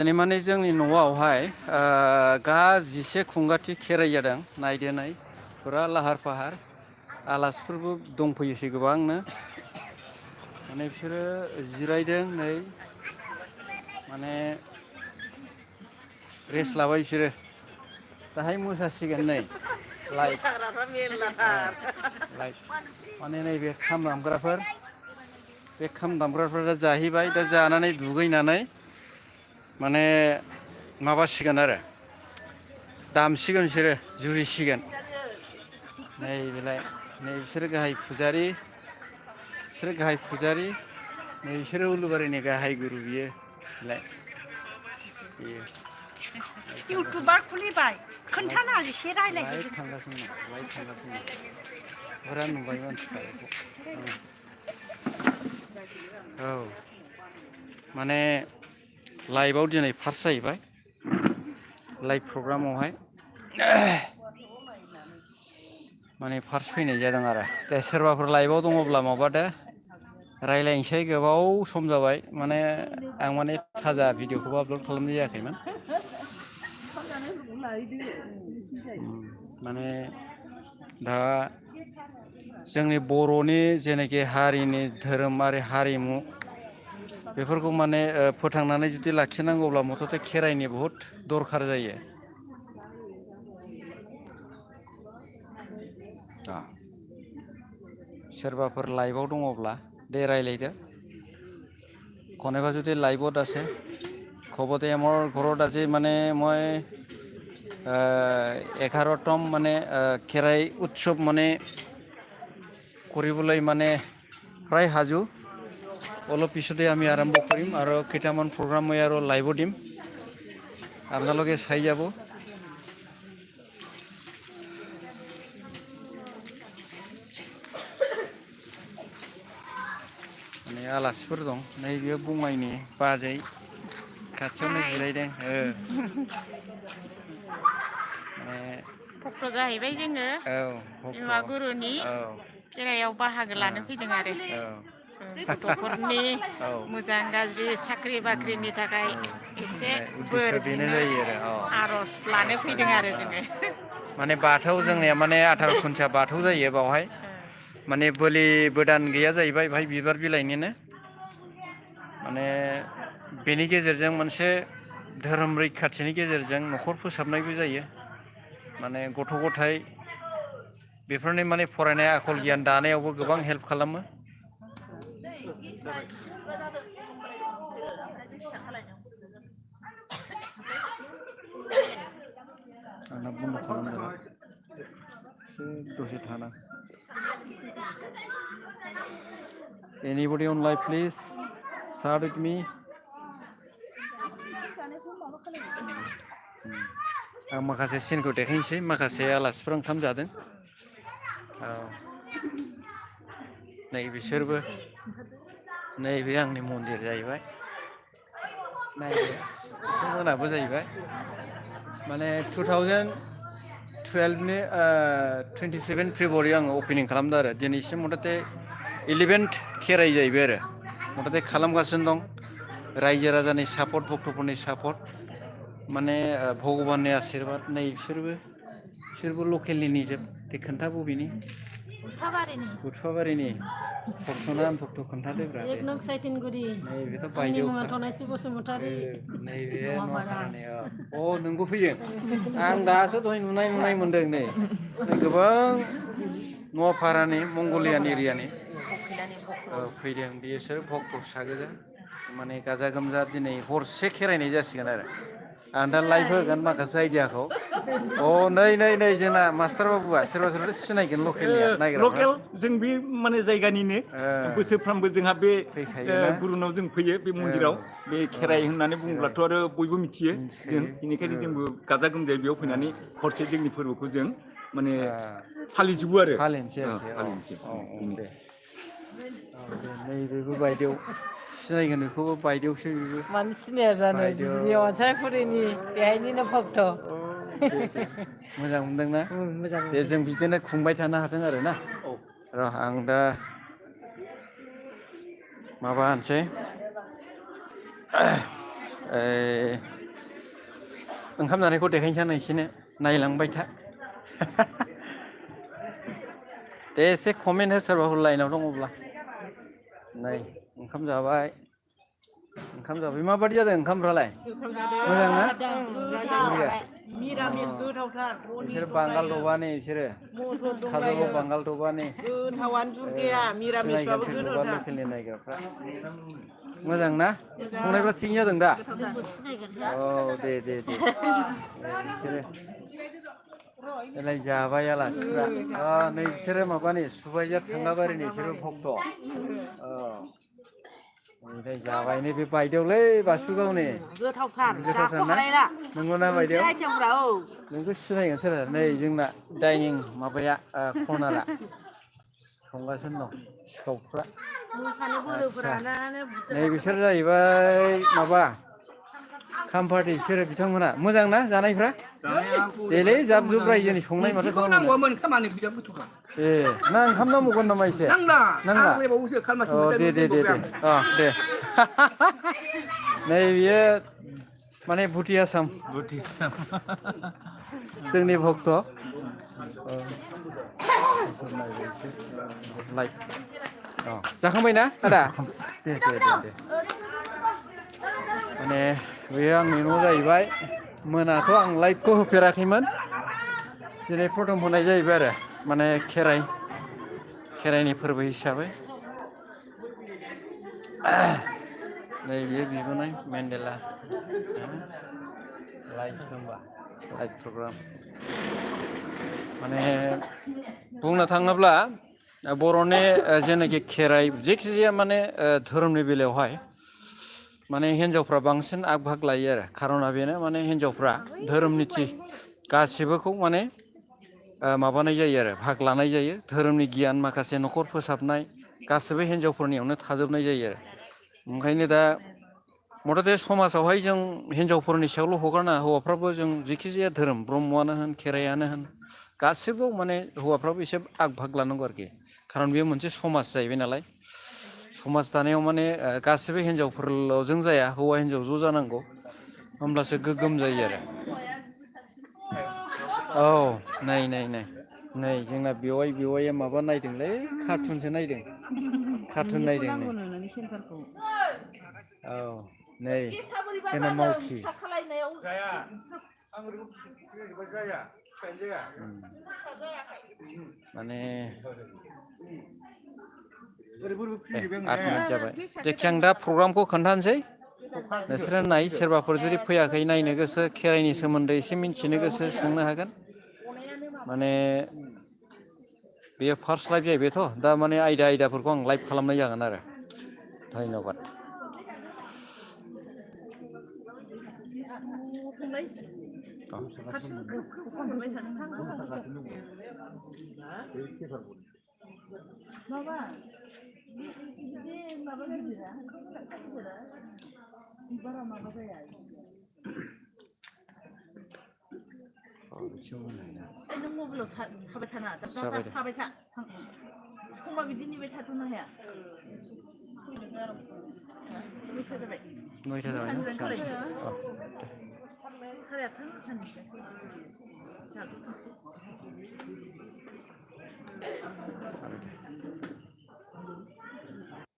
माने जोंनि न'आवहाय गाजिसे खुंगाथि खेराइ जादों नायदो नाय फुरा लाहार फाहार आलासिफोरबो दंफैयोसै गोबांनो माने बिसोरो जिरायदों नै माने रेस्ट लाबाय बिसोरो दाहाय मोसासिगोन नै लाइभ मोसाग्राफ्रा मेरलाथार लाइभ माने नैबे खाम दामग्राफोर बे खाम दामग्राफोरा जाहैबाय दा जानानै दुगैनानै माने माबासिगोन आरो दामसिगोन बिसोरो जुरिसिगोन नै बेलाय नै बिसोरो गाहाय फुजारि बिसोरो गाहाय फुजारि नै बिसोरो उलुबारिनि गाहाय गुरु बियो बेलाय बेयो इउटुबार खुलिबाय खोन्थाना एसे रायलायदो लाइभ थांगासिनो लाइभ थांगासिनो फुरा नुबाय मानसिफ्रा बेखौ औ माने लाइभआव दिनै फार्स्ट जाहैबाय लाइभ प्रग्रामावहाय माने फार्स्ट फैनाय जादों आरो दे सोरबाफोर लाइभआव दङब्ला माबादो रायलायनोसै गोबाव सम जाबाय माने आं माने थाजा भिडिअखौबो आपल'ड खालामनाय जायाखैमोन माने दा जोंनि बर'नि जेनाखि हारिनि धोरोमारि हारिमु बेफोरखौ माने फोथांनानै जुदि लाखिनांगौब्ला मथथे खेराइनि बहुद दरखार जायो सोरबाफोर लाइभआव दङब्ला दे रायलायदो কোনোবা যদি লাইভত আছে খবতে মোৰ ঘৰত আজি মানে মই 11তম মানে খেৰাই উৎসৱ মানে কৰিবলৈ মানে প্ৰায় হাজু অলপ পিছতে আমি আৰম্ভ কৰিম আৰু কেইটামান প্ৰগ্ৰাম মই আৰু লাইভত দিম আপোনালোকে চাই যাব माने आलासिफोर दं नै बेयो बङाइनि बाजै खाथियावनो जिरायदों माने भक्त जाहैबाय जोङो बिमा गुरुनि खेराइयाव बाहागो लानो फैदों आरो गथ'फोरनि मोजां गाज्रि साख्रि बाख्रिनि थाखाय एसे बोर बिनो आर'ज लानो फैदों आरो जोङो माने बाथौ जोंनिया माने 18 खुन्थिया बाथौ जायो बावहाय माने बोलि बोदान गैया जाहैबाय भाई बिबार बिलाइनिनो माने बेनि गेजेरजों मोनसे धोरोम रैखाथिनि गेजेरजों न'खर फोसाबनायबो जायो माने गथ' गथाय बेफोरनि माने फरायनाय आखल गियान दानायावबो गोबां हेल्प खालामो आंना बन्द खालामदों दसे थाना Anybody on live please start with me आं माखासे सिनखौ देखायनोसै माखासे आलासिफोर ओंखाम जादों नै बिसोरबो नैबे आंनि मन्दिर जाहैबाय नायदो बिसोरमोनाबो जाहैबाय माने 2012 नि 27 फेब्रुवारि आङो अपेनिं खालामदों आरो दिनैसिम मथथे 11th खेराइ जाहैबाय आरो मथथे खालामगासिनो दं रायजो राजानि सापर्ट भक्तफोरनि सापर्ट माने भगबाननि आशीर्बाद नै बिसोरबो लकेलनि निजोब बे खोन्था बबेनि बुथुवाबारिनि भक्तना भक्त खोन्थादोब्रा एक नং साइटिनगुरि नैबेथ' आंनि बायदेव मुङा थनायसि बसुमतारी नैबे नवापारानि अ नोंबो फैयो आं दासो दहाय नुनाय मोनदों नै गोबां नवापारानि मंगलियान एरियानि फैदों बिसोर भक्त फिसागोजा माने गाजा गोमजा दिनै हरसे खेरायनाय जासिगोन आरो आं दा लाइभ होगोन माखासे आइडियाखौ नै जोंना मास्टार बाबुआ सोरबा सिनायगोन लकेलनिया नायग्राफ्रा लकेल जों बे माने जायगानिनो बोसोरफ्रामबो जोंहा बे गुरुनाव जों फैयो बे मन्दिराव बे खेराइ होननानै बुङोब्लाथ' आरो बयबो मिथियो जों बेनिखायनो जोंबो गाजा गोमजायै बेयाव फैनानै हरसे जोंनि फोरबोखौ जों माने फालिजोबो आरो फालिनोसै दे नैबेबो बायदेव सिनायगोन बेखौबो बायदेवसो बेबो मानो सिनाया जानो बिदिनि अनसायफुरिनि बेहायनिनो भक्त मोजां मोनदोंना मोजां दे जों बिदिनो खुंबाय थानो हाथों आरो ना र' आं दा माबा होनसै ओंखाम जानायखौ देखायनोसै नोंसिनो नायलांबाय था दे एसे कमेन्ट हो सोरबाफोर लाइनाव दङब्ला नै ओंखाम जाबाय माबादि जादों ओंखामफ्रालाय मोजां ना मिरामिस गोथावथार बिसोर बांगाल दबानि बिसोरो काजलगाव बांगाल दबानि गोथावानो जुरगैया मिरामिसबाबो गोथावथार लकेलनि नायग्राफ्रा मोजां ना संनायफ्रा थिग जादों दा औ दे बिसोरो एलाय जाबाय आलासिफ्रा नै बिसोरो माबानि सुबाइजार थांलाबारिनि बिसोरो भक्त ओमफ्राय जाबाय नैबे बायदेवलै बासुगावनि गोथावथार ना नंगौना बायदेव औ नोंखौ सिनायगोन सोर नै जोंना डाइनिं माबाया कर्नारा संगासिनो दं सिखावफ्रा नै बिसोर जाहैबाय माबा खामपार्टि बिसोरो बिथांमोना मोजां ना जानायफ्रा देलै जाब जुब रायजोनि संनाय माथो नांगौमोन खामानि बिराद गोथौखा ए ना ओंखाम नांबावगोन नामा एसे नांला दे नै बियो माने भुटि आसाम जोंनि भक्त जाखांबाय ना आदा दे माने बेयो आंनि न' जाहैबाय मोनाथ' आं लाइभखौ होफेराखैमोन दिनै प्रथम होनाय जाहैबाय आरो माने खेराइनि फोरबो हिसाबै नै बियो बिबोनाय मेन्देला लाइभ प्रग्राम माने बुंनो थाङोब्ला बर'नि जेनाखि खेराइ जेखिजाया माने धोरोमनि बेलायावहाय माने हिन्जावफ्रा बांसिन आग भाग लायो आरो खार'ना बेनो माने हिन्जावफ्रा धोरोम निथि गासिबोखौ माने माबानाय जायो आरो भाग लानाय जायो धोरोमनि गियान माखासे न'खर फोसाबनाय गासिबो हिन्जावफोरनियावनो थाजोबनाय जायो आरो ओंखायनो दा मथथे समाजावहाय जों हिन्जावफोरनि सायावल' हगारनाङा हौवाफ्राबो जों जेखि जाया धोरोम ब्रह्मआनो होन खेराइआनो होन गासिबो माने हौवाफ्राबो एसे आग भाग लानांगौ आरोखि खारन बेयो मोनसे समाज जाहैबाय नालाय समाज दानायाव माने गासिबो हिन्जावफोरल'जों जाया हौवा हिन्जाव ज' जानांगौ होमब्लासो गोग्गोम जायो आरो औ नै जोंना बेवाइया माबा नायदोंलै कार्टुनसो नायदों औ नै जोंना मावथि माने 8 मिनिट जाबाय जायखिया आं दा प्रग्रामखौ खोन्थानोसै नोंसोरो नाय सोरबाफोर जुदि फैयाखै नायनो गोसो खेराइनि सोमोन्दै एसे मिन्थिनो गोसो सोंनो हागोन माने बेयो फार्स्ट लाइभ जाहैबायथ' दा माने आयदाफोरखौ आं लाइभ खालामनाय जागोन आरो धन्यबाद नों मबाइलाव थाबाय थाना थाबाय था एखमबा बिदि नेबाय थाथ'नो हाया 9टा जाबाय ना साराय 8टा